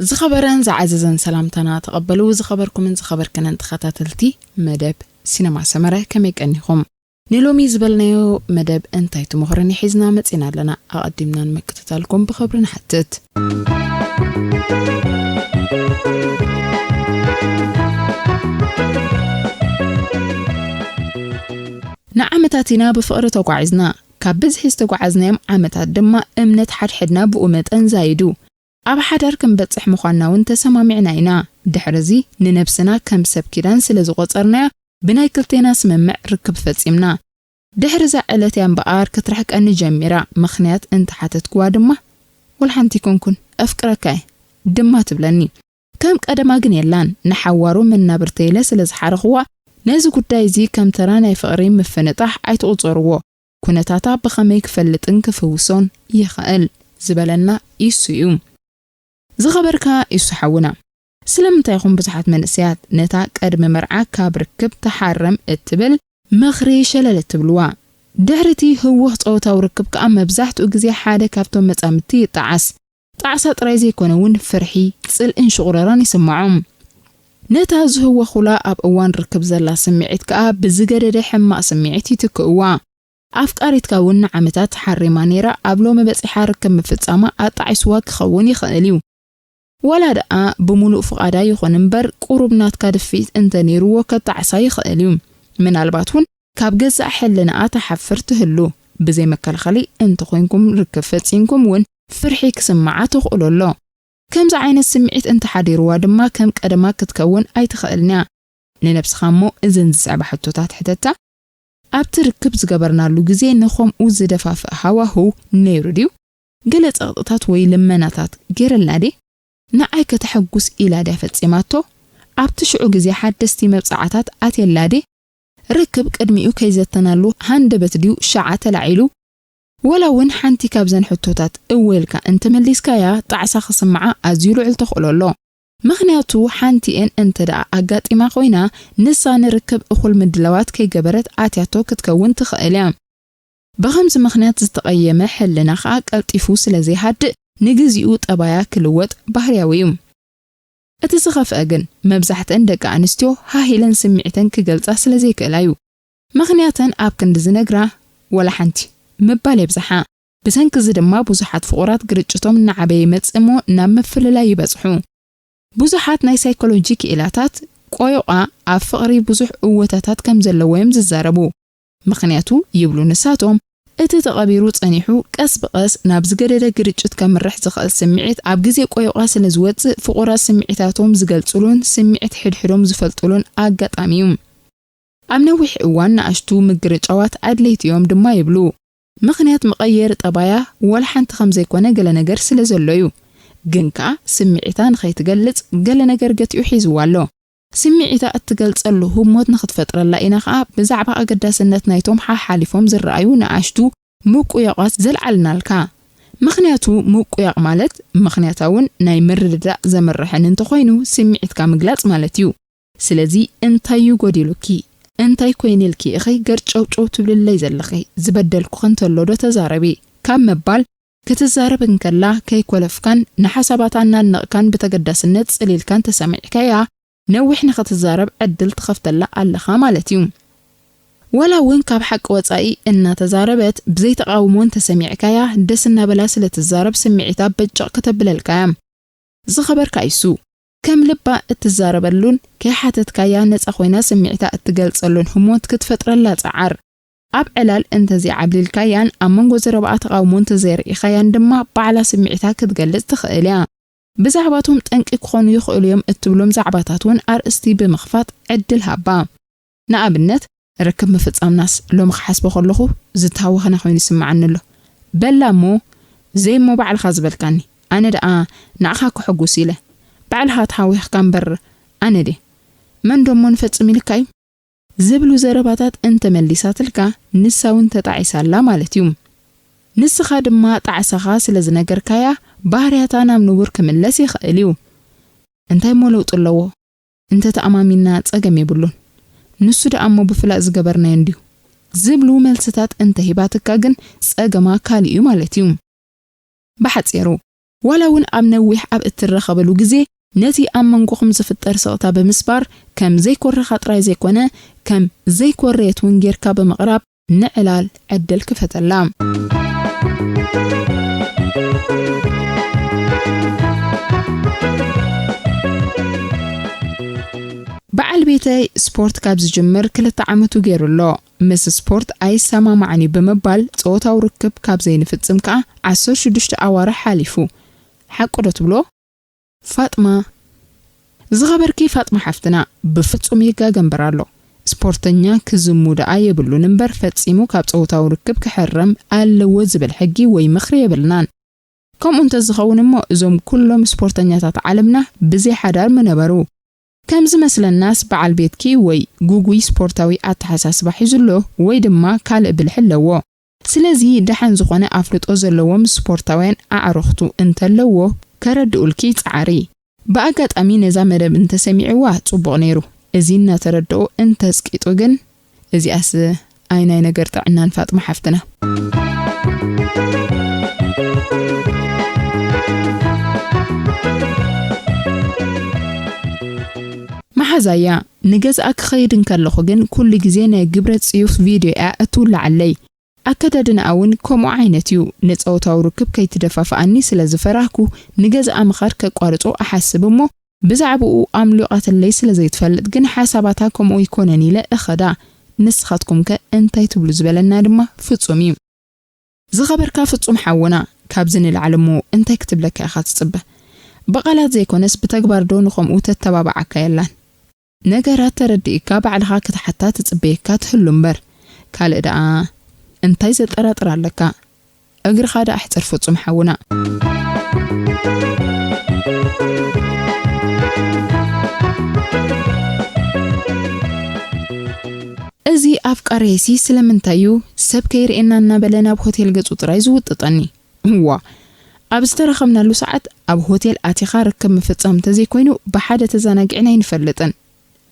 ዝኸበረን ዝዓዘዘን ሰላምታና ተቐበሉ። ዝኸበርኩምን ዝኸበርክንን ተኸታተልቲ መደብ ሲነማ ሰመረ፣ ከመይ ቀኒኹም? ንሎሚ ዝበልናዮ መደብ እንታይ ተመኽሮን ሒዝና መጺና ኣለና? ኣቐዲምና ንምክትታልኩም ብኽብሪ ንሓትት። ንዓመታት ኢና ብፍቕሪ ተጓዒዝና። ካብ ብዝሒ ዝተጓዓዝናዮም ዓመታት ድማ እምነት ሓድሕድና ብኡ መጠን ዛይዱ። ኣብ ሓዳር ክንበጽሕ ምዃንና እውን ተሰማሚዕና ኢና። ድሕርዚ ንነብስና ከም ሰብ ኪዳን ስለ ዝቖጸርናያ፣ ብናይ ክልቴና ስምምዕ ርክብ ፈጺምና። ድሕሪ እዛ ዕለት እያ እምበኣር ክትርሕቀኒ ጀሚራ። ምኽንያት እንተሓተትክዋ ድማ፣ "ወላ ሓንቲ ኣይኮንኩን፣ ኣፍቅረካ እየ" ድማ ትብለኒ። ከም ቀደማ ግን የላን። ንሓዋሩ መናብርተይ ኢለ ስለ ዝሓረኽዋ፣ ነዚ ጉዳይ እዚ ከም ተራ ናይ ፍቕሪ ምፍንጣሕ ኣይትቑጸርዎ። ኩነታታ ብኸመይ ክፈልጥን ክፍውሶን ይኽእል ዝበለና ኢሱ እዩ። ዝኸበርካ ኢሱ ሓውና፣ ስለምንታይ ኢኹም ብዙሓት መንእሰያት ነታ ቅድሚ መርዓ ካብ ርክብ ተሓረም እትብል ምኽሪ ሸለል እትብልዋ? ድሕሪ እቲ ህውኽ ጾታዊ ርክብ ከኣ መብዛሕትኡ ግዜ ሓደ ካብቶም መጻምድቲ ይጠዓስ። ጣዕሳ ጥራይ ዘይኮነ እውን ፍርሒ፣ ጽልእን ሽቑረራን ይስምዖም። ነታ ዝህወኹላ ኣብ እዋን ርክብ ዘላ ስምዒት ከኣ ብዝገደደ ሕማቕ ስምዒት ይትክእዋ። ኣፍቃሪትካ እውን ንዓመታት ሓሪማ ነይራ፣ ኣብ ሎሚ በጺሓ ርክብ ምፍጻማ ኣጣዒስዋ ክኸውን ይኽእል እዩ። ዋላ ደኣ ብምሉእ ፍቓዳ ይኹን እምበር፣ ቁሩብ ናትካ ድፍኢት እንተ ነይርዎ ከጣዕሳ ይኽእል እዩ። ምናልባት እውን ካብ ገዛእ ሕልናኣ ትሓፍር ትህሉ። ብዘይ መከላኸሊ እንተኾይንኩም ርክብ ፈጺምኩም እውን ፍርሒ ክስምዓ ተኽእሎ ኣሎ። ከምዚ ዓይነት ስምዒት እንተሓዲርዋ ድማ ከም ቀደማ ክትከውን ኣይትኽእልን እያ። ንነብስኻ እሞ እዘን ዝስዕባ ሕቶታት ሕተታ። ኣብቲ ርክብ ዝገበርናሉ ግዜ ንኸምኡ ዝደፋፍእ ሃዋህው ነይሩ ድዩ? ገለ ጸቕጥታት ወይ ልመናታት ገይረላ ድየ? ንዓይ ከተሐጉስ ኢላ ድያ ፈጺማቶ? ኣብቲ ሽዑ ግዜ ሓደስቲ መብጽዓታት ኣትየላ ድየ? ርክብ ቅድሚኡ ከይዘተናሉ ሃንደበት ድዩ ሻዓ ተላዒሉ? ወላ እውን ሓንቲ ካብዘን ሕቶታት እወ ኢልካ እንተመሊስካያ፣ ጣዕሳ ክስምዓ ኣዝዩ ልዑል ተኽእሎ ኣሎ። ምኽንያቱ፣ ሓንቲኤን እንተ ደኣ ኣጋጢማ ኮይና፣ ንሳ ንርክብ እኹል ምድላዋት ከይገበረት ኣትያቶ ክትከውን ትኽእል እያ። ብኸምዚ ምኽንያት ዝተቐየመ ሕልና ኸኣ ቀልጢፉ ስለ ዘይሃድእ፣ ንግዚኡ ጠባያ ክልወጥ ባህርያዊ እዩ። እቲ ዝኸፍአ ግን፣ መብዛሕትአን ደቂ ኣንስትዮ ሃህ ኢለን ስምዒተን ክገልጻ ስለ ዘይክእላ እዩ። ምኽንያተን ኣብ ክንዲ ዝነግራ፣ "ወላ ሓንቲ" ምባል የብዝሓ። ብሰንኪ እዚ ድማ ብዙሓት ፍቑራት ግርጭቶም እናዓበየ ይመጽእ እሞ ናብ ምፍልላይ ይበጽሑ። ብዙሓት ናይ ሳይኮሎጂ ክኢላታት ቆዮቓ ኣብ ፍቕሪ ብዙሕ እወታታት ከም ዘለዎ እዮም ዝዛረቡ። ምኽንያቱ ይብሉ ንሳቶም፣ እቲ ተቐቢሩ ጸኒሑ ቀስ ብቐስ ናብ ዝገደደ ግርጭት ከምርሕ ዝኽእል ስምዒት ኣብ ግዜ ቆዮቓ ስለ ዝወጽእ፣ ፍቑራት ስምዒታቶም ዝገልጽሉን ስምዒት ሕድሕዶም ዝፈልጥሉን ኣጋጣሚ እዩ። ኣብ ነዊሕ እዋን ንኣሽቱ ምግርጫዋት ኣድለይቲ እዮም ድማ ይብሉ። ምኽንያት መቐየሪ ጠባያ ዋላ ሓንቲ ከም ዘይኮነ ገለ ነገር ስለ ዘሎ እዩ። ግን ከኣ ስምዒታ ንኸይትገልጽ ገለ ነገር ገቲኡ ሒዝዋ ኣሎ። ስምዒታ እትገልጸሉ ህሞት ንኽትፈጥረላ ኢና ከኣ ብዛዕባ ኣገዳስነት ናይቶም ሓሓሊፎም ዝረኣዩ ንኣሽቱ ምቁያቋት ዘልዓልናልካ። ምኽንያቱ ምቁያቕ ማለት ምኽንያታውን ናይ ምርድዳእ ዘምርሕን እንተኾይኑ ስምዒትካ ምግላጽ ማለት እዩ። ስለዚ እንታይ እዩ ጎዲሉኪ? እንታይ ኮይነ ኢልኪ ኢኺ ገርጨውጨው ትብልለይ ዘለኺ? ዝበደልኩኺ እንተሎ ዶ ተዛረቢ ካብ ምባል፣ ክትዛረብ እንከላ ከይኮለፍካን ንሓሳባታ እናድነቕካን ብተገዳስነት ጽል ኢልካን ተሰሚዕካያ፣ ነዊሕ ንኽትዛረብ ዕድል ትኸፍተላ ኣለኻ ማለት እዩ። ዋላ እውን ካብ ሓቂ ወጻኢ እናተዛረበት ብዘይተቓውሞ እንተሰሚዕካያ፣ ደስ እናበላ ስለ ትዛረብ ስምዒታ በጨቕ ከተብለልካ እያ። ዝኸበርካ ኢሱ፣ ከም ልባ እትዛረበሉን ከይሓተትካያ ነጻ ኮይና ስምዒታ እትገልጸሉን ህሞት ክትፈጥረላ ጸዓር። ኣብ ዕላል እንተዘይዓብሊልካያን ኣብ መንጎ ዘረባኣ ተቓውሞ እንተዘይርኢኻያን ድማ ባዕላ ስምዒታ ክትገልጽ ትኽእል እያ። ብዛዕባቶም ጠንቂ ክኾኑ ይኽእሉ እዮም እትብሎም ዛዕባታት እውን ኣርእስቲ ብምኽፋት ዕድል ሃባ። ንኣብነት፣ ርክብ ምፍጻምናስ ሎሚ ክሓስቦ ከለኹ ዝተሃወኸና ኮይኑ ይስምዓኒ ኣሎ። በላ እሞ፣ "ዘይ እሞ ባዕልኻ ዝበልካኒ፣ ኣነ ደኣ ንዓኻ ከሐጉስ ኢለ። ባዕልኻ ተሃዊኽካ እምበር ኣነ ድየ? መን ደሞ ንፈጽም ኢልካ እዩ?" ዝብሉ ዘረባታት እንተመሊሳትልካ፣ ንሳ እውን ተጣዒሳ ኣላ ማለት እዩ። ንስኻ ድማ ጣዕሳኻ ስለ ዝነገርካያ፣ ባህርያታ ናብ ንቡር ክምለስ ይኽእል እዩ። እንታይ እሞ ለውጢ ኣለዎ? እንተ ተኣማሚንና ጸገም የብሉን። ንሱ ደኣ እሞ ብፍላጥ ዝገበርናዮ እንድዩ። ዝብሉ መልስታት እንተ ሂባትካ ግን ጸገማ ካልእ እዩ ማለት እዩ። ብሓጺሩ፣ ዋላ እውን ኣብ ነዊሕ ኣብ እትረኸበሉ ግዜ፣ ነቲ ኣብ መንጎኹም ዝፍጠር ስቕታ ብምስባር፣ ከም ዘይኮረኻ ጥራይ ዘይኮነ፣ ከም ዘይኮረየት እውን ጌርካ ብምቕራብ ንዕላል ዕድል ክፈተላ። በዓል ቤተይ ስፖርት ካብ ዝጅምር ክልተ ዓመቱ ገይሩ ኣሎ። ምስ ስፖርት ኣይሰማማዕን እዩ ብምባል ጾታዊ ርክብ ካብ ዘይንፍጽም ከኣ ዓሰርተ ሽዱሽተ ኣዋርሕ ሓሊፉ። ሓቁ ዶ ትብሎ? ፋጥማ፣ ዝኸበርኪ ፋጥማ ሓፍትና፣ ብፍጹም ይጋገ እምበር ኣሎ። ስፖርተኛ ክዝሙ ደኣ የብሉን እምበር ፈጺሙ ካብ ጾታዊ ርክብ ክሕረም ኣለዎ ዝብል ሕጊ ወይ ምኽሪ የብልናን። ከምኡ እንተዝኸውን እሞ እዞም ኩሎም ስፖርተኛታት ዓለምና ብዘይ ሓዳር ምነበሩ። ከም ዝመስለናስ በዓል ቤትኪ ወይ ጉጉይ ስፖርታዊ ኣተሓሳስባ ሒዙ ኣሎ ወይ ድማ ካልእ ብልሒ ኣለዎ። ስለዚ ደሓን ዝኾነ ኣፍልጦ ዘለዎም ስፖርታውያን ኣዕሩኽቱ እንተለዎ ከረድኡልኪ ይጽዓሪ። ብኣጋጣሚ ነዛ መደብ እንተሰሚዕዋ ጽቡቕ ነይሩ። እዚ እናተረድኦ እንተጽቂጡ ግን እዚኣስ ኣይ ናይ ነገር ጥዕናን ፋጥማ ሓፍትና። መሓዛያ፣ ንገዝኣ ክኸይድ እንከለኹ ግን ኩሉ ግዜ ናይ ግብረ ጽዩፍ ቪድዮ እያ እትውልዓለይ። ኣከዳድንኣ እውን ከምኡ ዓይነት እዩ። ንጾታዊ ርክብ ከይትደፋፍኣኒ ስለ ዝፈራህኩ ንገዝኣ ምኻድ ከቋርጾ እሓስብ እሞ ብዛዕባኡ ኣምሊቓትለይ ስለ ዘይትፈልጥ ግን ሓሳባታ ከምኡ ኣይኮነን ኢለ እኸዳ። ንስኻትኩምከ እንታይ ትብሉ ዝበለና ድማ ፍጹም እዩ። ዝኸበርካ ፍጹም ሓውና፣ ካብዚ ንላዕሊ እሞ እንታይ ክትብለካ ኢኻ ትጽበ? ብቓላት ዘይኮነስ ብተግባር ዶ ንኸምኡ ተተባብዓካ የላን? ነገራት ተረዲእካ ባዕልኻ ክትሓታ ትጽበየካ ትህሉ እምበር፣ ካልእ ደኣ እንታይ ዘጠራጥር ኣለካ? እግርኻ ደኣ ኣሕጽር ፍጹም ሓውና። እዚ ኣፍቃሪየሲ ስለምንታይ እዩ ሰብ ከይርእየና እናበለ ናብ ሆቴል ገጹ ጥራይ ዝውጥጠኒ? እዋ፣ ኣብ ዝተረኸብናሉ ሰዓት ኣብ ሆቴል ኣቲኻ ርክብ ምፍጻም እንተዘይኮይኑ ብሓደ ተዘናጊዕና ኣይንፈልጥን።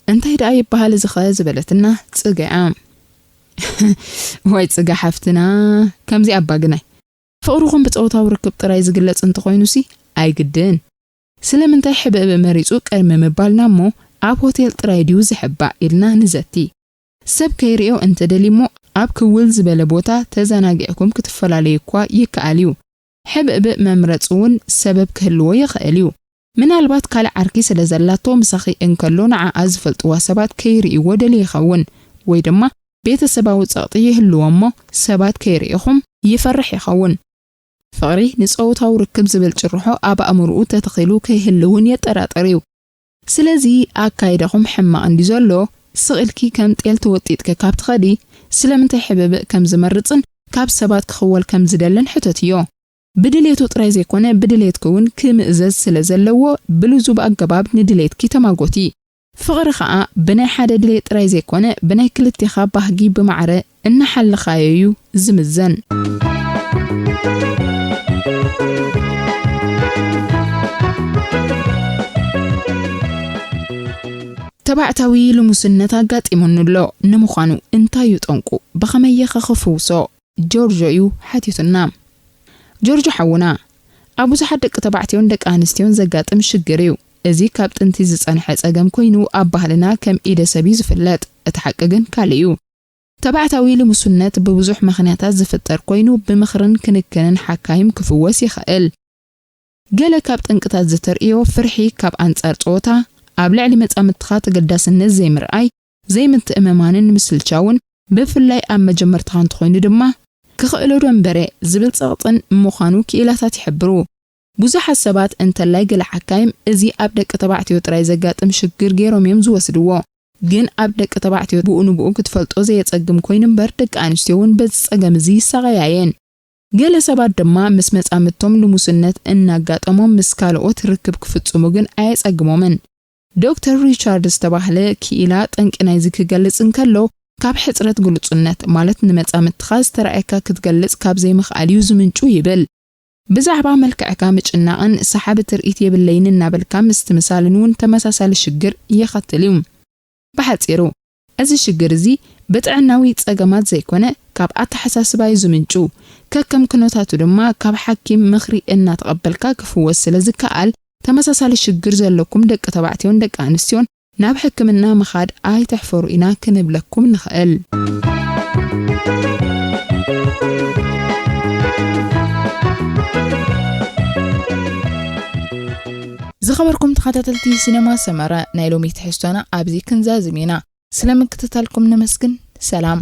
እንታይ ደኣ ይበሃል እዚኸ ዝበለትና ጽገያ። ዋይ ጽጋ ሓፍትና፣ ከምዚ ኣባ ግናይ። ፍቕርኹም ብጾታዊ ርክብ ጥራይ ዝግለጽ እንተኾይኑሲ ኣይግድን። ስለምንታይ ሕብእብእ መሪጹ ቅድሚ ምባልና እሞ ኣብ ሆቴል ጥራይ ድዩ ዝሕባእ ኢልና ንዘቲ። ሰብ ከይርእዮ እንተደልዩ እሞ ኣብ ክውል ዝበለ ቦታ ተዘናጊዕኩም ክትፈላለዩ እኳ ይከኣል እዩ። ሕብእብእ መምረጺ እውን ሰበብ ክህልዎ ይኽእል እዩ። ምናልባት ካልእ ዓርኪ ስለ ዘላቶ ምሳኺ እንከሎ ንዓኣ ዝፈልጥዋ ሰባት ከይርእይዎ ደልዩ ይኸውን፣ ወይ ድማ ቤተሰባዊ ጸቕጢ ይህልዎ እሞ ሰባት ከይርእኹም ይፈርሕ ይኸውን። ፍቕሪ ንጸወታዊ ርክብ ዝብል ጭርሖ ኣብ ኣእምሮኡ ተተኺሉ ከይህልውን የጠራጥር እዩ። ስለዚ ኣካይዳኹም ሕማቕ እንዲ ዘሎ ስቕ ኢልኪ ከም ጤል ተወጢጥኪ ካብ ትኸዲ ስለምንታይ ሕብእብእ ከም ዝመርጽን ካብ ሰባት ክኽወል ከም ዝደልን ሕተትዮ። ብድሌቱ ጥራይ ዘይኮነ ብድሌትኪ እውን ክምእዘዝ ስለ ዘለዎ ብልዙብ ኣገባብ ንድሌትኪ ተማጎቲ። ፍቕሪ ኸኣ ብናይ ሓደ ድሌት ጥራይ ዘይኮነ ብናይ ክልቴኻ ባህጊ ብማዕረ እናሓለኻዮ እዩ ዝምዘን። ተባዕታዊ ልሙስነት ኣጋጢሙኒ ኣሎ። ንምዃኑ እንታይ እዩ ጠንቁ? ብኸመይ እየ ኸኽፍውሶ? ጆርጆ እዩ ሓቲቱና። ጆርጆ ሓውና፣ ኣብ ብዙሓት ደቂ ተባዕትዮን ደቂ ኣንስትዮን ዘጋጥም ሽግር እዩ። እዚ ካብ ጥንቲ ዝጸንሐ ጸገም ኮይኑ ኣብ ባህልና ከም ኢደ ሰብ እዩ ዝፍለጥ። እቲ ሓቂ ግን ካልእ እዩ። ተባዕታዊ ልሙስነት ብብዙሕ ምኽንያታት ዝፍጠር ኮይኑ ብምኽርን ክንክንን ሓካይም ክፍወስ ይኽእል። ገለ ካብ ጠንቅታት ዝተርእዮ ፍርሒ ካብ ኣንጻር ጸወታ፣ ኣብ ልዕሊ መጻምድትኻ ተገዳስነት ዘይምርኣይ፣ ዘይምትእምማንን ምስልቻውን፣ ብፍላይ ኣብ መጀመርታኻ እንተኾይኑ ድማ፣ ክኽእሎ ዶ እምበረ ዝብል ጸቕጥን ምዃኑ ክኢላታት ይሕብሩ። ብዙሓት ሰባት እንተላይ ገለ ሓካይም እዚ ኣብ ደቂ ተባዕትዮ ጥራይ ዘጋጥም ሽግር ገይሮም እዮም ዝወስድዎ። ግን ኣብ ደቂ ተባዕትዮ ብኡ ንብኡ ክትፈልጦ ዘየጸግም ኮይኑ እምበር ደቂ ኣንስትዮ እውን በዚ ጸገም እዚ ይሳቐያ እየን። ገለ ሰባት ድማ ምስ መጻምድቶም ልሙስነት እናጋጠሞም ምስ ካልኦት ርክብ ክፍጽሙ ግን ኣየጸግሞምን። ዶክተር ሪቻርድ ዝተባህለ ክኢላ ጠንቂ ናይዚ ክገልጽ እንከሎ፣ ካብ ሕጽረት ግሉጽነት ማለት ንመጻምድትኻ ዝተራእየካ ክትገልጽ ካብ ዘይምኽኣል እዩ ዝምንጩ ይብል። ብዛዕባ መልክዕካ ምጭናቕን ሰሓቢ ትርኢት የብለይን እናበልካ ምስትምሳልን እውን ተመሳሳሊ ሽግር የኸትል እዩ። ብሓጺሩ፣ እዚ ሽግር እዚ ብጥዕናዊ ጸገማት ዘይኮነ ካብ ኣተሓሳስባ እዩ ዝምንጩ። ከከም ኩነታቱ ድማ ካብ ሓኪም ምኽሪ እናተቐበልካ ክፍወስ ስለ ዝከኣል፣ ተመሳሳሊ ሽግር ዘለኩም ደቂ ተባዕትዮን ደቂ ኣንስትዮን ናብ ሕክምና ምኻድ ኣይትሕፈሩ ኢና ክንብለኩም ንኽእል። ዝኸበርኩም ተኸታተልቲ ሲነማ ሰመረ፣ ናይ ሎሚ ትሕዝቶና ኣብዚ ክንዛዝም ኢና። ስለ ምክትታልኩም ነመስግን። ሰላም።